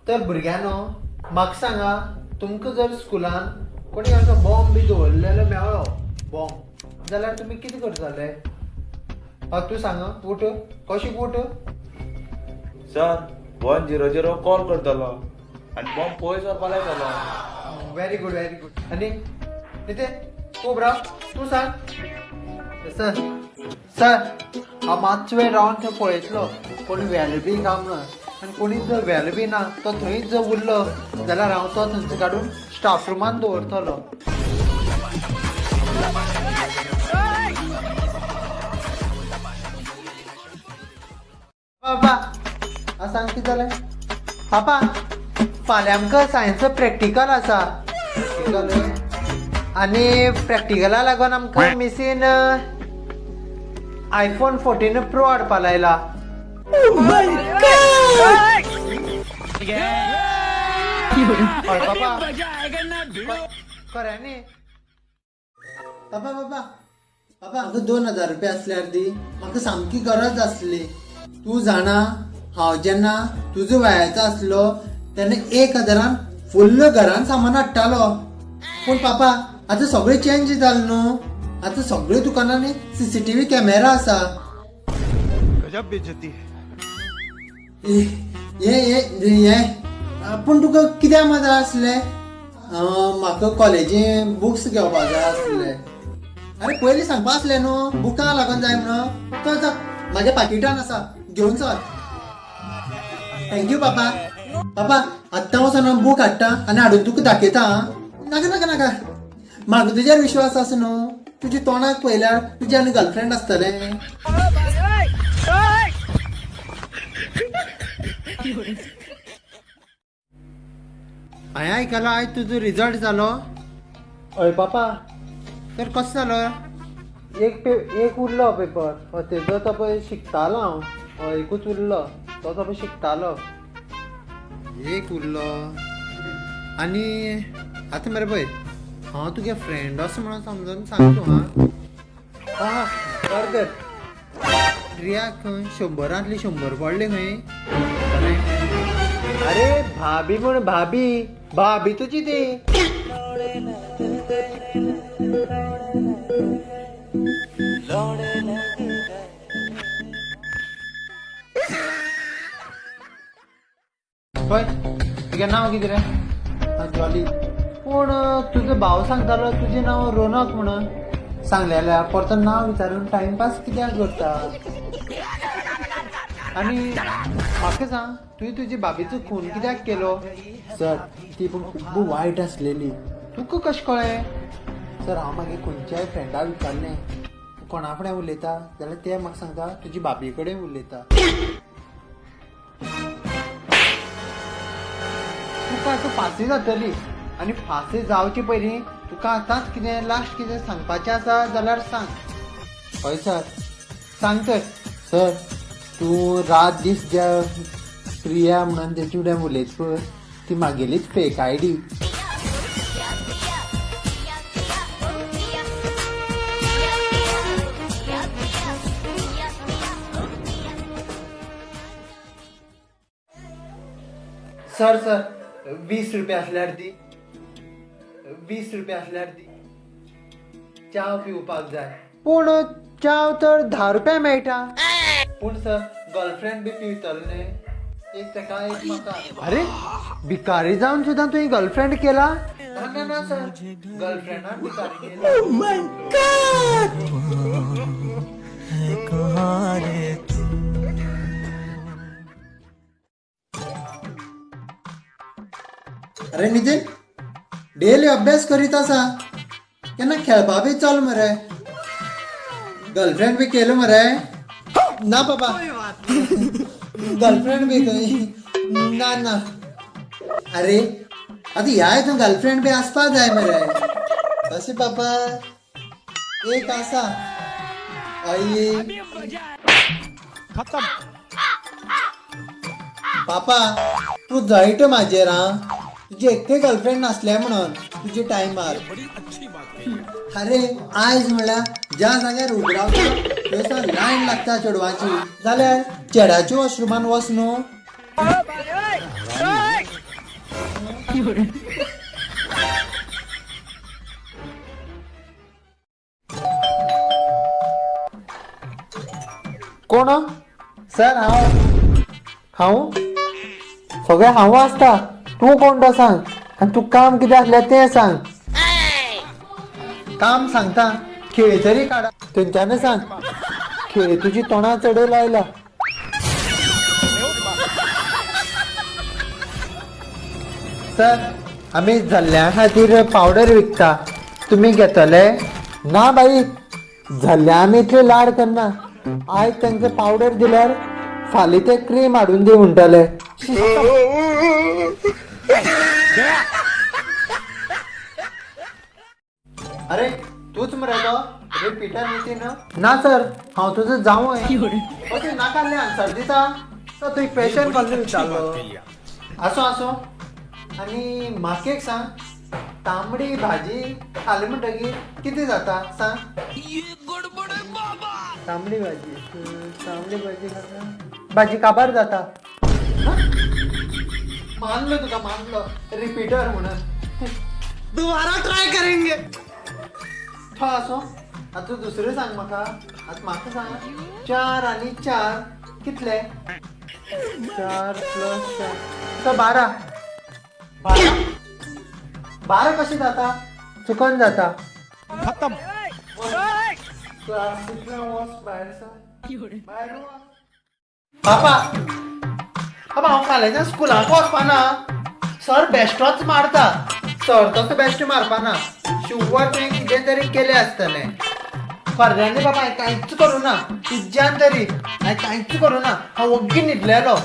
तर भुरग्यांनो म्हाका सांगा, तुमकां जर स्कुलान कोणी असो बॉम्ब बी दवरलेलो मेळ्ळो बॉम्ब जाल्यार तुमी कितें करतले? हय तूं सांग, उठ कशी उठ. सर 100 कॉल करतलो आनी बॉम्ब पयस व्हरपा लायतलो. Very good very good. आनी नितेन तूं राव, तूं सांग. सर सर हांव मातसो वेळ रावन थंय पळयतलो कोणी व्हेल बी काय म्हणून, आनी कोणी जर व्हेल बी ना तो थंयच जर उरलो जाल्यार हांव तो थंयचो काडून स्टाफ रुमान दवरतलो. बाबा हांव सांग कितें जालें? पापा फाल्यां आमकां सायन्स प्रॅक्टिकल आसा आनी प्रॅक्टिकला लागून आमकां मिसीन आयफोन 14 प्रो हाडपा लायला. हय पापा खऱ्यांनी पापा पापा पापा म्हाका 2000 रुपया आसल्यार दी, म्हाका सामकी गरज आसली. तूं जाणा हांव जेन्ना तुजो वयाचो आसलो तेन्ना 1000 फुल्ल घरान सामान हाडटालो. पूण पापा आतां सगळें चेंज जालें न्हू, आतां सगळे दुकानांनी CCTV camera आसा. गजब बेइज्जती. हे हे पूण तुका कित्याक मजा आसलें? म्हाका कॉलेजीन बुक्स घेवपाक जाय आसले. अरे पयलीं सांगपा आसलें न्हू बुकां लागून जाय म्हणून. चल चल म्हाज्या पाकिटान आसा, घेवन चल. Thank you पापा. पापा आत्तां वचोन हांव बूक हाडटा आनी हाडून तुका दाखयता. नाका नाका नाका, म्हाका तुजेर विश्वास आसा न्हू. तुजी तोंडाक पळयल्यार तुजें आनी गर्लफ्रेंड आसतलें. हांवें आयकलां आयज तुजो रिजल्ट जालो. हय पापा, तर कसो जालो? एक उरलो पेपर, हय तेजो तो पळय शिकतालो हांव. हय एकूच उरलो तो तो पळय शिकतालो, एक उरलो. आनी आतां मरे पळय हांव तुगे फ्रेंड असो म्हणून समजून सांग तूं. हां हां बरें तर रिया खंय 100 100 पडले खंय? अरे भाभी म्हण, भाभी भाभी तुजी ती. पळय तुगें नांव कितें रे? जॉली. पूण तुजो भाव सांगतालो तुजें नांव रोनक म्हणून. सांगलें जाल्यार परतो नांव विचारून टायमपास कित्याक करता? आनी म्हाका सांग तुवें तुजी भाभीचो खून कित्याक केलो? सर ती पूण खूब वायट आसलेली. तुका कशें कळ्ळें? सर हांव मागीर खंयच्याय फ्रेंडाक विचारलें कोणा फुडें उलयता जाल्यार ते म्हाका सांगता तुजी भाभी कडेन उलयता. तुका आतां फांसी जातली आनी फांसी जावचे पयलीं तुका आतांच कितें लास्ट कितें सांगपाचें आसा जाल्यार सांग. हय सर सांग तर. सर तूं रात दीस ज्या प्रिया म्हणून तेचे फुडें उलयता पळय ती म्हागेलीच फेक आयडी. सर सर 20 रुपया आसल्यार दी, 20 रुपया आसल्यार दी, च्याव पिवपाक जाय. पूण च्याव तर 10 रुपया मेळटा. पूण सर गर्लफ्रेंड बी पिवतलो न्ही, एक तेका एक म्हाका. अरे भिकारी जावन सुद्दां तुवें गर्लफ्रेंड केला? ना ना ना सर, गर्लफ्रेंडान भिकारी केला. अरे नितीन डेली अभ्यास करीत आसा, केन्ना खेळपा बी चल मरे. गर्लफ्रेंड बी केलं मरे? ना बाबा गर्लफ्रेंड बी खंय ना ना. अरे आतां ह्या हितून गर्लफ्रेंड बी आसपा जाय मरे. अशें बाबा एक आसा. आई पापा तूं जळटा म्हाजेर. आं तुजी एकय गर्लफ्रेंड नासलें म्हणून तुजे टायमार. अरे आयज म्हणल्यार ज्या जाग्यार उबो रावता थंयसर लायन लागता चेडवाची, जाल्यार चेड्याच्या वॉशरुमान वच न्हू. कोण सर? हांव हांव सगळें हांव आसता. तूं कोण तो सांग आनी तूं काम कितें आसलें तें सांग. काम सांगता खेळ तरी काडा थंयच्यान सांग. खेळ तुजी तोंडा चडय लायला. सर आमी झल्ल्या खातीर पावडर विकता, तुमी घेतले? ना बाई, झल्ल्या आमी इतले लाड करना. आयज तांकां पावडर दिल्यार फाल्यां ते क्रीम हाडून दी म्हणटले. अरे तूच मरे तो रिपीटर नितीन? ना सर, हांव तुजो जावंय. ओके, नाका आन्सर दिता. सर तुवें क्वेश्चन कसलो विचारलो? आसूं आसूं. आनी म्हाका एक सांग, तांबडी भाजी खाली म्हणटकीर कितें जाता सांग? तांबडी भाजी, तांबडी भाजी खाता भाजी काबार जाता. मानलो तुका, मानलो रिपीटर म्हणून. दुबारा ट्राय करेंगे. थो आसूं. आतां दुसरें सांग म्हाका. आतां म्हाका सांग, 4 आनी 4 कितले? 4 + 4 तो 12. 12 12 कशें जाता? चुकन जाता. खतम. क्लासींतल्यान वच भायर सर, भायर वच. बाबा बाबा, हांव फाल्यांच्यान स्कुलाक वचपाना. सर बेश्टोच मारता. सर तसो बेश्टो मारपाना, शुवर तुवें कितें तरी केलें आसतलें. खऱ्यांनी बाबा हांवें कांयच करूं ना, तुज्यान तरी हांवें कांयच करूं ना. हांव वग्गी न्हिदलेलो.